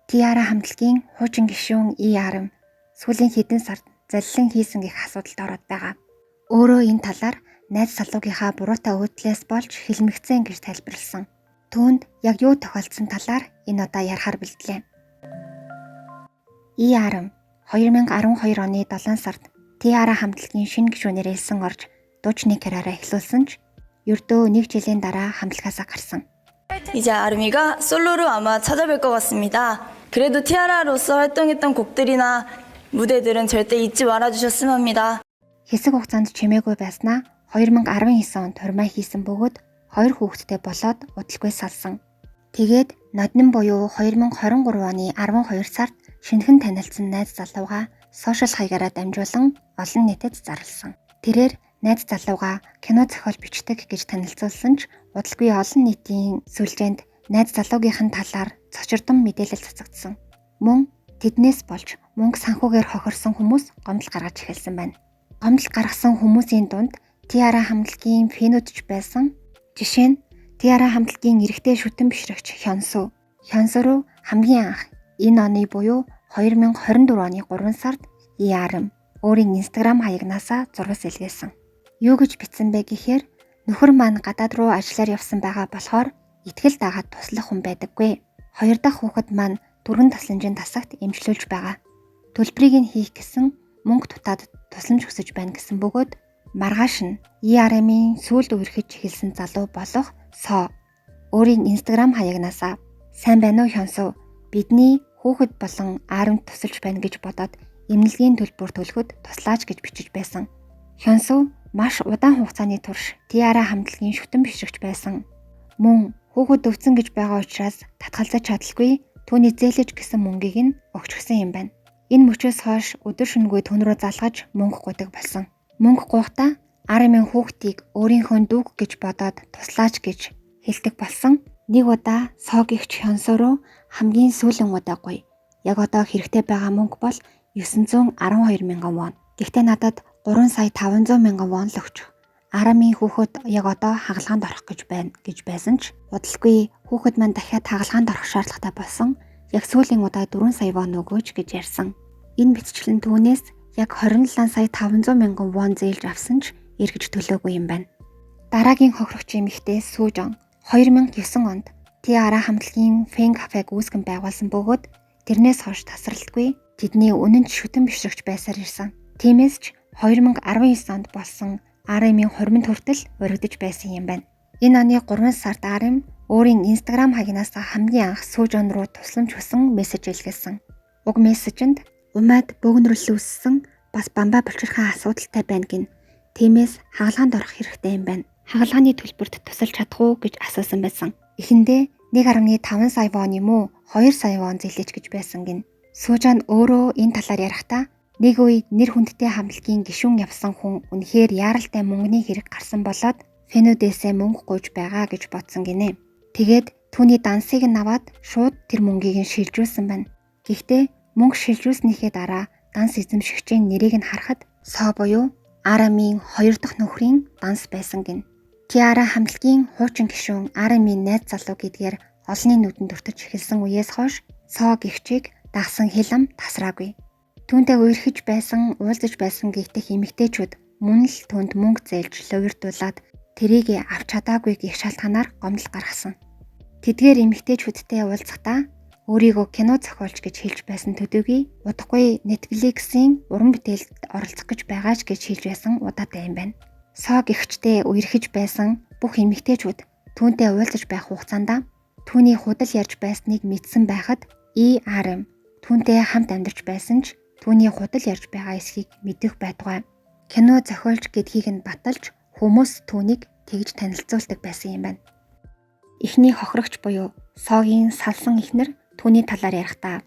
T-ara хамтлагийн хуучин гишүүн E.RM сүүлийн хэдэн сард залилан хийсэн гэх асуудалд ороод байгаа. Өөрөө энэ талаар найз залуугийнхаа буруутай үйлдэлээс болж хэлмэгцэн гэж тайлбарласан. Түүнд яг юу тохиолдсон талаар энэ удаа ярихаар бэлтлээ. E.RM 2012 оны 7 сард T-ara хамтлагийн шинэ гишүүнээр элсэн орж дуучны карьераа эхлүүлсэн ч ердөө нэг жилийн дараа хамтлагаасаа гарсан. 이제 아름이가 솔로로 아마 찾아뵐 것 같습니다. 그래도 티아라로서 활동했던 곡들이나 무대들은 절대 잊지 말아주셨으면 합니다. Хэсэг хугацаанд чимээгүй байснаа 2019 онд хурмаа хийсэн бөгөөд хоёр хүүхэдтэй болоод удалгүй салсан. Тэгээд ноднин буюу 2023 оны 12 сард шинэхэн танилцсан найз залуугаа сошиал хаягаараа дамжуулан олон нийтэд зарласан. Тэрээр найз залуугаа кино зохиол бичдэг гэж танилцуулсан ч удалгүй олон нийтийн сүлжээнд найз залуугийнх нь талаар цочирдон мэдээлэл цацагдсан. Мөн тэднээс болж мөнгө санхүүгээр хохирсон хүмүүс гомдол гаргаж эхэлсэн байна. Гомдол гаргасан хүмүүсийн дунд T-ara хамтлагийн fan үүд ч байсан. Жишээ нь T-ara хамтлагийн эрэгтэй шүтэн бишрэгч Хёнсу. Хёнсу руу хамгийн анх энэ оны буюу 2024 оны 3 сард E.RM өөрийн Instagram хаягнаасаа зурвас илгээсэн. Юу гэж бичсэн бэ гэхээр нөхөр маань гадаад руу ажиллаар явсан байгаа болохоор итгэл дагаад туслах хүн байдаггүй. Хоёр дахь хүүхэд маань дөрвөн тасламжийн тасагт эмчлүүлж байгаа. Төлбөрийг нь хийх гэсэн мөнгө дутаад тусламж хүсэж байна гэсэн бөгөөд маргааш нь E.RM-ийн сүүлд үерхэж эхэлсэн залуу болох Со өөрийн Instagram хаягнаасаа "Сайн байна уу, Хёнсу? Бидний хүүхэд болон RM-д тусалж байна гэж бодоод эмнэлгийн төлбөр төлөхөд туслаач" гэж бичиж байсан. Хёнсу маш удаан хугацааны турш T-ara хамтлагийн шүтэн бишрэгч байсан. Мөн хүүхэд өвдсөн гэж байгаа учраас татгалзаж чадалгүй түүний зээлэж гэсэн мөнгийг нь өгчихсөн юм байна. Энэ мөчөөс хойш өдөр шөнөгүй түүн рүү залгаж мөнгө гуйдаг болсон. Мөнгө гуйхдаа RM-ийн хүүхдийг өөрийнхөө дүүг гэж бодоод туслаач гэж хэлдэг болсон. Нэг удаа Со гэгч Хёнсу руу хамгийн сүүлийн удаа гуй. Яг одоо хэрэгтэй байгаа мөнгө бол 912 мянган вон. Гэхдээ надад 3 сая 500 мянган вон л өгчих. RM-ийн хүүхэд яг одоо хагалгаанд орох гэж байна гэж байсан ч удалгүй хүүхэд маань дахиад хагалгаанд орох шаардлагатай болсон. Яг сүүлийн удаа 4 сая вон өгөөч гэж ярьсан. Энэ мэтчлэн түүнээс яг 27 сая 500 мянган вон зээлж авсан ч эргэж төлөөгүй юм байна. Дараагийн хохирогч эмэгтэй Сүүжон 2009 онд T-ara хамтлагийн fan кафег үүсгэн байгуулсан бөгөөд тэрнээс хойш тасралтгүй тэдний үнэнч шүтэн бишрэгч байсаар ирсэн. Тиймээс ч 2019 онд болсон RM-ийн хуриманд хүртэл уригдаж байсан юм байна. Энэ оны 3 сард RM өөрийн Instagram хаягнаас хамгийн анх Сүүжон руу тусламж хүсэн мессеж илгээсэн. Уг мессежинд умайд бөөгнөрөл үүссэн, бас бамбай булчирхайн асуудалтай байна гэнэ. Тиймээс хагалгаанд орох хэрэгтэй юм байна. Хагалгааны төлбөрт тусалж чадах уу гэж асуусан байсан. Эхэндээ 1.5 сая вон юм уу, 2 сая вон зээлээч гэж байсан гэнэ. Сүүжон өөрөө энэ талаар ярихдаа нэг үе нэр хүндтэй хамтлагийн гишүүн явсан хүн үнэхээр яаралтай мөнгөний хэрэг гарсан болоод fan үүдээсээ мөнгө гуйж байгаа гэж бодсон гэнэ. Тэгээд түүний дансыг нь аваад шууд тэр мөнгийг нь шилжүүлсэн байна. Гэхдээ мөнгө шилжүүлснийхээ дараа данс эзэмшигчийн нэрийг нь харахад Со буюу RM-ийн хоёр дахь нөхрийн данс байсан гэнэ. T-ara хамтлагийн хуучин гишүүн RM-ийн найз залуу гэдгээр олонний нүдэнд өртөж эхэлсэн үеэс хойш Со гэгчийг дагасан хэл ам тасраагүй. Түүнтэй үерхэж байсан, уулзаж байсан гэх эмэгтэйчүүд мөн л түүнд мөнгө зээлж лувирдуулаад тэрийг авч чадаагүй гэх шалтгаанаар гомдол гаргасан. Тэдгээр эмэгтэйчүүдтэй уулзахдаа өөрийгөө кино зохиолч гэж хэлж байсан төдийгүй удахгүй Netflix-ийн уран бүтээлд оролцох гэж байгаа ч гэж хэлж байсан удаатай юм байна. Со гэгчтэй үерхэж байсан бүх эмэгтэйчүүд түүнтэй уулзаж байх хугацаанд түүний худал ярьж байсныг мэдсэн байхад E.RM түүнтэй хамт амьдарч байсан ч түүний худал ярьж байгаа эсхийг мэдэх байтугай кино зохиолч гэдгийг нь баталж хүмүүс түүнийг тэгж танилцуулдаг байсан юм байна. Эхний хохирогч буюу Согийн салсан эхнэр түүний талаар ярихдаа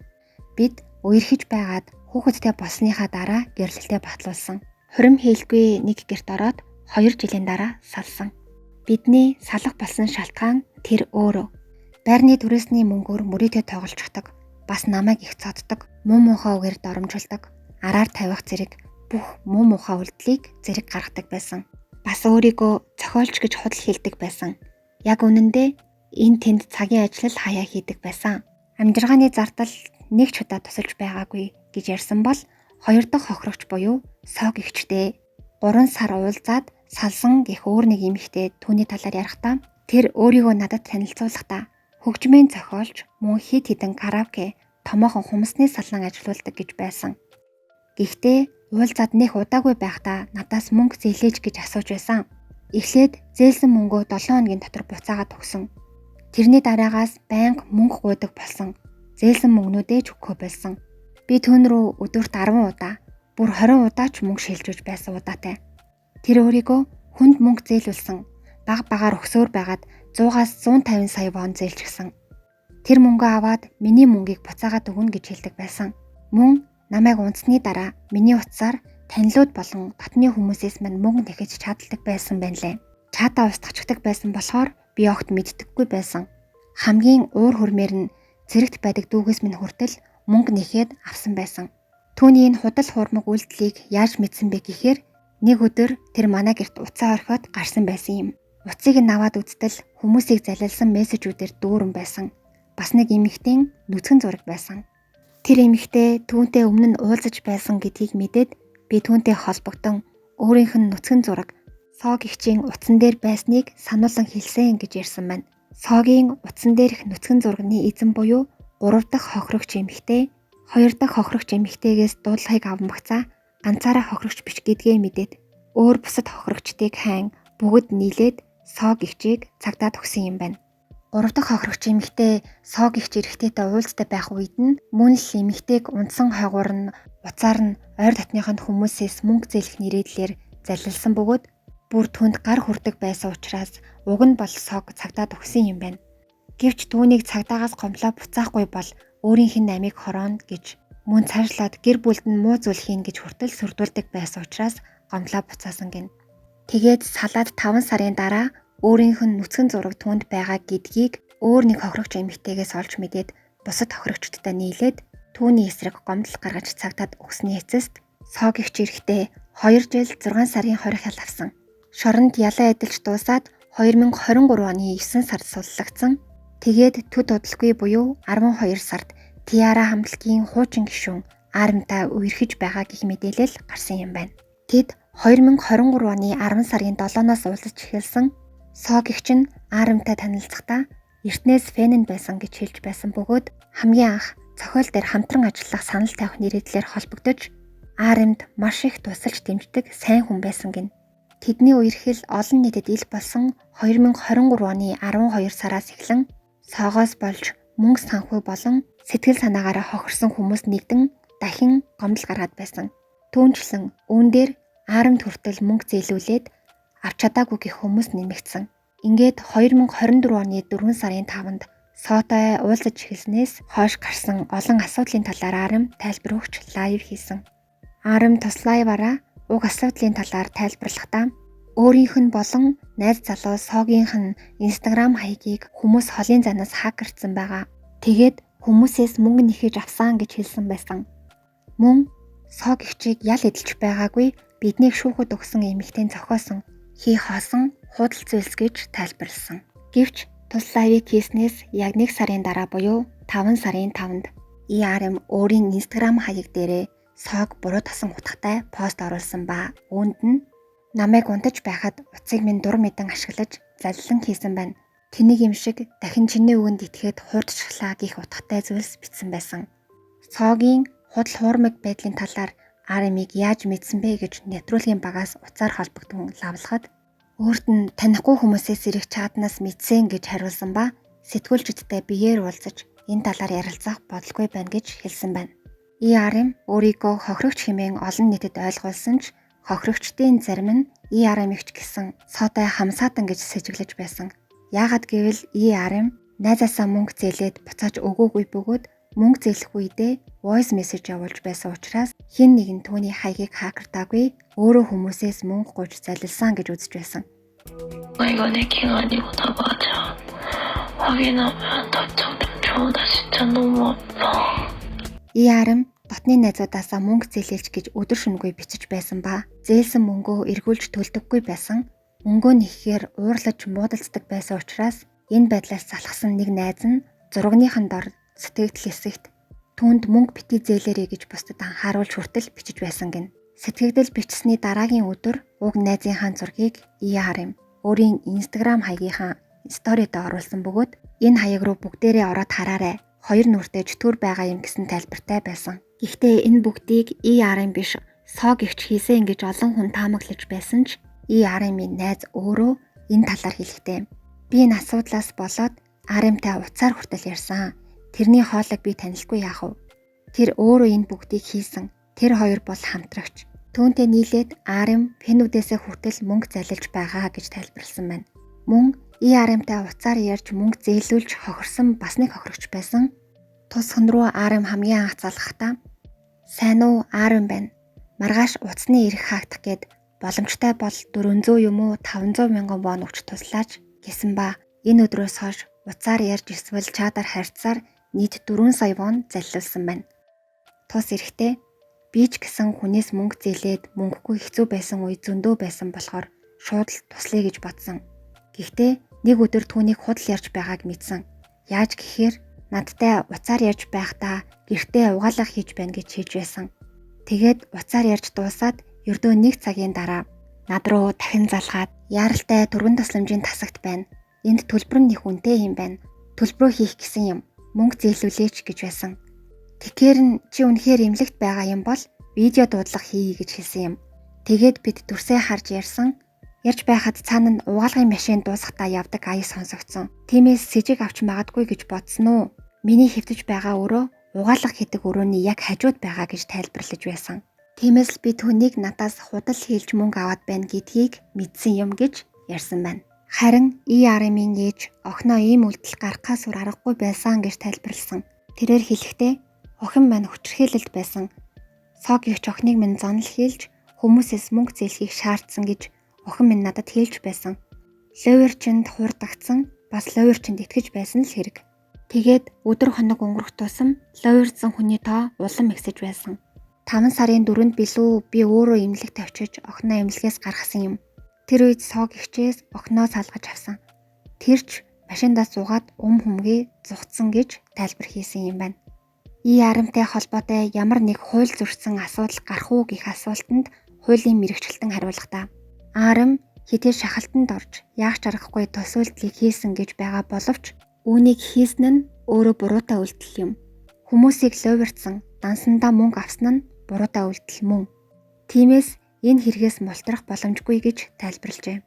бид үерхэж байгаад хүүхэдтэй болсныхаа дараа гэрлэлтээ батлуулсан. Хурим хийлгүй нэг гэрт ороод 2 жилийн дараа салсан. Бидний салах болсон шалтгаан тэр өөрөө. Байрны түрээсний мөнгөөр мөрийтэй тоглолцдог. Бас намайг их цоддог. Муу муухай үгээр доромжилдог. Араар тавих зэрэг бүх муу муухай үйлдэлийг зэрэг гаргадаг байсан. Бас өөрийгөө зохиолч гэж худал хэлдэг байсан. Яг үнэндээ Энэ тэнд цагийн ажил хаяа хийдэг байсан. Амжиргааны зардал нэг ч удаа тусалж байгаагүй гэж ярьсан бол хоёр дахь хохирогч буюу Сог эгчтэй 3 сар уулзаад салсан гэх өөр нэг эмэгтэй түүний талаар ярихдаа тэр өөрийгөө надад танилцуулахдаа хөгжмийн зохиолч мөн хэд хэдэн караоке томоохон хумсны салон ажилуулдаг гэж байсан. Гэхдээ уулзаад нэх удаагүй байхдаа надаас мөнгө зээлээч гэж асууж байсан. Эхлээд зээлсэн мөнгөө 7 хоногийн дотор буцаагаад өгсөн. Тэрний дараагаас байнга мөнгө гуйдаг болсон. Зээлсэн мөнгнүүдээ ч өгөхөө болсон. Би түүн рүү өдөрт 10 удаа, бүр 20 удаа ч мөнгө шилжүүлж байсан удаатай. Тэр өөрийгөө хүнд мөнгө зээлүүлсэн. Баг багаар өгсөөр байгаад 100-аас 150 сая вон зээлчихсэн. Тэр мөнгөө аваад миний мөнгийг буцаагаад өгнө гэж хэлдэг байсан. Мөн намайг унтсны дараа миний утсаар танилуд болон дотны хүмүүсээс минь мөнгө нэхэж чаддаг байсан байна лээ. Чатаа устгачдаг байсан болохоор би огт мэддэггүй байсан. Хамгийн уур хүрмээр нь цэрэгт байдаг дүүгээс минь хүртэл мөнгө нэхэд авсан байсан. Түүний энэ худал хуурмаг үйлдэлийг яаж мэдсэн бэ гэхээр нэг өдөр тэр манай гэрт утсаа орхиод гарсан байсан юм. Утсыг нь аваад үзтэл хүмүүсийг залилсан мессежүүдээр дүүрэн байсан. Бас нэг эмэгтэйн нүцгэн зураг байсан. Тэр эмэгтэй түүнтэй өмнө нь уулзаж байсан гэдгийг мэдээд би түүнтэй холбогдсон өөрийнх нь нүцгэн зураг Сог эгчийн утсан дээр байсныг сануулan хэлсэн гэж ярьсан байна. Согийн утсан дээрх нүцгэн зурагны эзэн буюу 3 дахь хохирогч эмэгтэй 2 дахь хохирогч эмэгтэйгээс дуудлагыг авмагцаа ганцаараа хохирогч биш гэдгээ мэдээд өөр бусад хохирогчдыг хайн бүгд нийлээд Сог эгчийг цагдаад өгсөн юм байна. 3 дахь хохирогч эмэгтэй Сог эгч эрэгтэйтэй уулзтай байх үед нь мөн л эмэгтэйг унтсан хойгуур нь утсаар нь ойр дотных нь хүмүүсээс мөнгө зээлэх нэрээдлэр залилсан бөгөөд бүр түнд гар хүрдэг байсан учраас уг нь бол Сог цагдаад өгсөн юм байна. Гэвч түүнийг цагдаагаас гомлоо буцаахгүй бол өөрийнх нь амийг хорооно гэж мөн цаашлаад гэр бүлд нь муу зүйл хийн гэж хүртэл сүрдүүлдэг байсан учраас гомлоо буцаасан гин. Тэгээд салаад 5 сарын дараа өөрийнх нь нүцгэн зураг түүнд байгаа гэдгийг өөр нэг хохирогч эмэгтэйгээс олж мэдээд бусад хохирогчдод нийлээд түүний эсрэг гомдол гаргаж цагдаад өгсөний эцэст Сог эгч эрэхтэй 2 жил 6 сарын 20 хял авсан. Шоронд ялан эдэлж дуусаад 2023 оны 9 сард суллагдсан. Тэгээд төд удалгүй буюу 12 сард T-ara хамтлагийн хуучин гишүүн RM-тай үерхэж байгаа гэх мэдээлэл гарсан юм байна. Тэд 2023 оны 10 сарын 7-наас уулзаж эхэлсэн. Сог эгч нь RM-тай танилцахдаа эртнээс фэн нь байсан гэж хэлж байсан бөгөөд хамгийн анх зохиол дээр хамтран ажиллах санал тавих нэрээдлэр холбогдож RM-д маш их тусалж дэмждэг сайн хүн байсан гин. Тэдний үерхэл олон нийтэд ил болсон 2023 оны 12 сараас эхлэн Согоос болж мөнгө санхүү болон сэтгэл санаагаараа хохирсон хүмүүс нэгдэн дахин гомдол гаргаад байсан. Түүнчлэн үүн дээр RM-д хүртэл мөнгө зээлүүлээд авч чадаагүй гэх хүмүүс нэмэгдсэн. Ингээд 2024 оны 4 сарын 5-нд Сотой уулзаж эхэлснээс хойш гарсан олон асуудлын талаар RM тайлбар өгч live хийсэн. RM тус live-аараа уг асуудлын талаар тайлбарлахдаа өөрийнх нь болон найз залуу Согийнх нь Instagram хаягийг хүмүүс холын занаас хакерцсан байгаа. Тэгээд хүмүүсээс мөнгө нэхэж авсан гэж хэлсэн байсан. Мөн Сог эгчийг ял эдэлж байгаагүй биднийг шүүхэд өгсөн эмэгтэй зохиосон хий хоосон худал зүйлс гэж тайлбарласан. Гэвч тус live-ыг хийснээс яг 1 сарын дараа буюу 5 сарын 5-нд ERM өөрийн Instagram хаяг дээрээ Сог буруу тасан утгатай пост оруулсан ба үүнд нь намайг унтаж байхад утсыг минь дур мэдэн ашиглаж залилан хийсэн байна. Тэнийг юм шиг дахин чиний үгэнд итгээд хуурдчихлаа гэх утгатай зүйлс бичсэн байсан. Согийн худал хуурмаг байдлын талаар RM-ыг яаж мэдсэн бэ гэж нэвтрүүлгийн багаас утсаар холбогдсон лавлахад өөрт нь танихгүй хүмүүсээс ирэх чатнаас мэдсэн гэж хариулсан ба сэтгүүлчидтэй биеэр уулзаж энэ талаар ярилцах бодолгүй байна гэж хэлсэн байна. ERM өөрийгөө хохирогч хэмээн олон нийтэд ойлгуулсан ч хохирогчдын зарим нь ERM-эгч гэсэн Сотой хамсаатан гэж сэжиглэж байсан. Яагаад гэвэл ERM найзаасаа мөнгө зээлээд буцааж өгөөгүй бөгөөд мөнгө зээлэх үедээ voice message явуулж байсан учраас хэн нэгэн түүний хаягийг хакертаагүй өөрөө хүмүүсээс мөнгө гуйж залилсан гэж үзэж байсан. 이건 해킹 아니고 다 맞아. 확인하면 답장 좀 줘. 나 진짜 너무 아파. ERM дотны найзуудаасаа мөнгө зээлээч гэж өдөр шөнөгүй бичиж байсан ба зээлсэн мөнгөө эргүүлж төлдөггүй байсан. Мөнгөө нэхэхээр уурлаж муудалцдаг байсан учраас Энэ байдлаас залхсан нэг найз нь зурагныхан дор сэтгэгдэл хэсэгт түүнд мөнгө бити зээлээрэй гэж бусдад анхааруулж хүртэл бичиж байсан гин. Сэтгэгдэл бичсэний дараагийн өдөр уг найзынхаа зургийг ERM өөрийн Instagram хаягийнхаа story-д оруулсан бөгөөд энэ хаяг руу бүгдээрээ ороод хараарай. Хоёр нүртэй чөтгөр байгаа юм гэсэн тайлбартай байсан. Гэхдээ энэ бүгдийг ERM биш Соо гэгч хийсэн гэж олон хүн таамаглаж байсан ч ERM-ийн найз өөрөө энэ талаар хэлэхдээ би энэ асуудлаас болоод RM-тай утсаар хүртэл ярьсан. Тэрний хоолойг би танилгүй яах вэ? Тэр өөрөө энэ бүгдийг хийсэн. Тэр хоёр бол хамтрагч. Түүнтэй нийлээд RM фэнүүдээсээ хүртэл мөнгө залилж байгаа гэж тайлбарласан байна. Мөн ERM-тай утсаар ярьж мөнгө зээлүүлж хохирсон бас нэг хохирогч байсан. Тус хүн рүү RM хамгийн анх залгахдаа "Сайн уу, RM байна. Маргааш утасны эрх хаагдах гээд боломжтой бол 400 юм уу 500 мянган вон өгч туслаач" гэсэн ба энэ өдрөөс хойш утсаар ярьж эсвэл чатаар харьцсаар нийт 4 сая вон залилуулсан байна. Тус эрэхтэй би ч гэсэн хүнээс мөнгө зээлээд мөнгөгүй хэцүү байсан үе зөндөө байсан болохоор шууд л туслая гэж бодсон. Гэхдээ нэг өдөр түүнийг худал ярьж байгааг мэдсэн. Яаж гэхээр надтай утсаар ярьж байхдаа гэртээ угаалга хийж байна гэж хэлж байсан. Тэгээд утсаар ярьж дуусаад ердөө нэг цагийн дараа над руу дахин залгаад яаралтай түргэн тусламжийн тасагт байна. Энд төлбөр нь их үнэтэй юм байна. Төлбөрөө хийх гэсэн юм. Мөнгө зээлүүлээч гэж байсан. Тэгэхээр нь чи үнэхээр эмнэлэгт байгаа юм бол видео дуудлага хийе гэж хэлсэн юм. Тэгээд бид дүрсээ харж ярьсан. Ярьж байхад цаана нь угаалгын машин дуусахдаа явдаг аяа сонсогдсон. Тиймээс сэжиг авч магадгүй гэж бодсон уу? Миний хэвтэж байгаа өрөө угаалга хийдэг өрөөний яг хажууд байгаа гэж тайлбарлаж байсан. Тиймээс л би түүнийг надаас худал хийлж мөнгө аваад байна гэдгийг мэдсэн юм гэж ярьсан байна. Харин ERM-ийн ээж охиноо ийм үйлдэл гаргахаас өөр аргагүй байсан гэж тайлбарласан. Тэрээр хэлэхдээ охин маань хүчирхийлэлд байсан. Соо гэгч охиныг минь занал хийлж хүмүүсээс мөнгө зээлхийг шаардсан гэж охин минь надад хэлж байсан. Луйварчинд хуурдагдсан, бас луйварчинд итгэж байсан л хэрэг. Тэгээд өдөр хоног өнгөрөх тусам луйварсан хүний тоо улам ихсэж байсан. 5 сарын 4-нд билүү би өөрөө эмнэлэгт очиж охиноо эмнэлгээс гаргасан юм. Тэр үед Соо гэгчээс охиноо салгаж авсан. Тэр ч машиндаа суугаад ум хүмгээ зугтсан гэж тайлбар хийсэн юм байна. ERM-тэй холбоотой ямар нэг хууль зөрчсөн асуудал гарах уу гэх асуултанд хуулийн мэргэжилтэн хариулахдаа RM хэдий шахалтанд орж яах ч аргагүй тус үйлдэлийг хийсэн гэж байгаа боловч үүнийг хийсэн нь өөрөө буруутай үйлдэл юм. Хүмүүсийг луйварсан, дансандаа мөнгө авсан нь буруутай үйлдэл мөн. Тиймээс энэ хэрэгээс мултрах боломжгүй гэж тайлбарлажээ.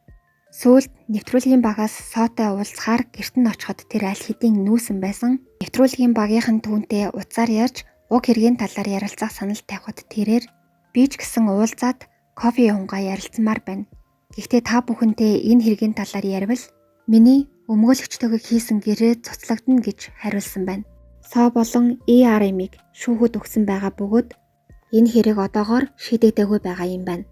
Сүүлд нэвтрүүлгийн багаас Соотой уулзахаар гэрт нь очиход тэр аль хэдийн нүүсэн байсан. Нэвтрүүлгийн багийнхан түүнтэй утсаар ярьж уг хэргийн талаар ярилцах санал тавихад тэрээр би ч гэсэн уулзаад кофе уунгаа ярилцмаар байна. Гэхдээ та бүхэнтэй энэ хэргийн талаар ярив миний өмгөөлөгчтэйгээ хийсэн гэрээ цуцлагдана гэж хариулсан байна. Соо болон ERM-ийг шүүхэд өгсөн байгаа бөгөөд энэ хэрэг одоогоор шийдэгдээгүй байгаа юм байна.